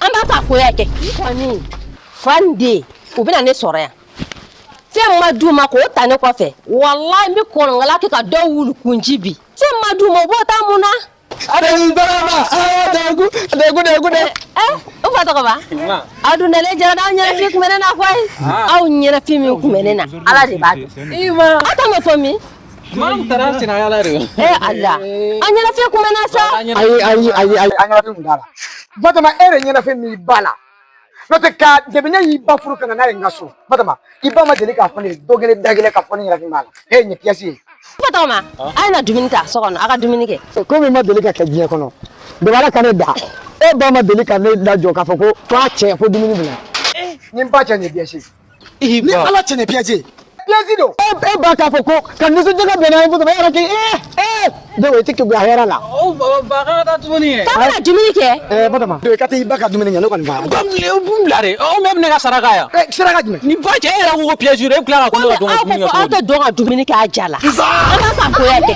An b'a ka koya kɛ. Kɔni fa ni den, u bɛna ne sɔrɔ yan. Fɛn ma d'u ma k'o ta ne kɔfɛ, walayi, n bɛ kɔnɔnkala kɛ ka dɔw wuli kunji bi. Fɛn ma d'u ma, u b'o ta mun na? U fa tɔgɔ ba, aw dun nalen jara aw ɲɛnafin kun bɛ ne na koyi. Aw ɲɛnafin min kun bɛ ne na, Ala de b'a dɔn. Aw ta ma fɔ min? Maa taara senayala de. Eh Ala, an ɲɛnafin kun bɛ na sa. Ayi, ayi, ayi, ayi, an ɲɛnafin kun t'a la. Batoma, e de ɲɛnafin b'i ba la. N'o tɛ, ka depi ne y'i ba furu ka na n'a ye n ka so, Batoma, i ba ma deli k'a fɔ ne ye don kelen da kelen k'a fɔ ne ɲɛnafin b'a la. E ye nin pièce ye. Fa tɔgɔ ma, a ye na dumuni ta so kɔnɔ, a ka dumuni kɛ. Komi ma deli ka kɛ diɲɛ kɔnɔ, depi Ala ka ne da, e ba ma deli ka ne lajɔ k'a fɔ ko a cɛ ko dumuni bila. Ni n ba cɛ nin ye pièce ye. Ni Ala cɛ nin ye pièce ye. Pièce don. E ba k'a fɔ ko ka nisɔndiya ka bɛn n'a ye, Batoma, e yɛrɛ k'i denw, i tɛ keguya hɛrɛ la. O ba ka taa tuguni ye. K'a bɛna dumuni kɛ. Batoma, i ka taa i ba ka dumuni kɛ, ne kɔni fa. N bila de. Aw bɛ ne ka saraka yan. Saraka jumɛn? Ni ba cɛ, e yɛrɛ ko ko pièce don, e tila ka ko ne ka dɔn ka Aw ko dumuni ko kɛ aw cogo tɛ di? dɔn ka dumuni kɛ a ja la. An b'a ka koya kɛ.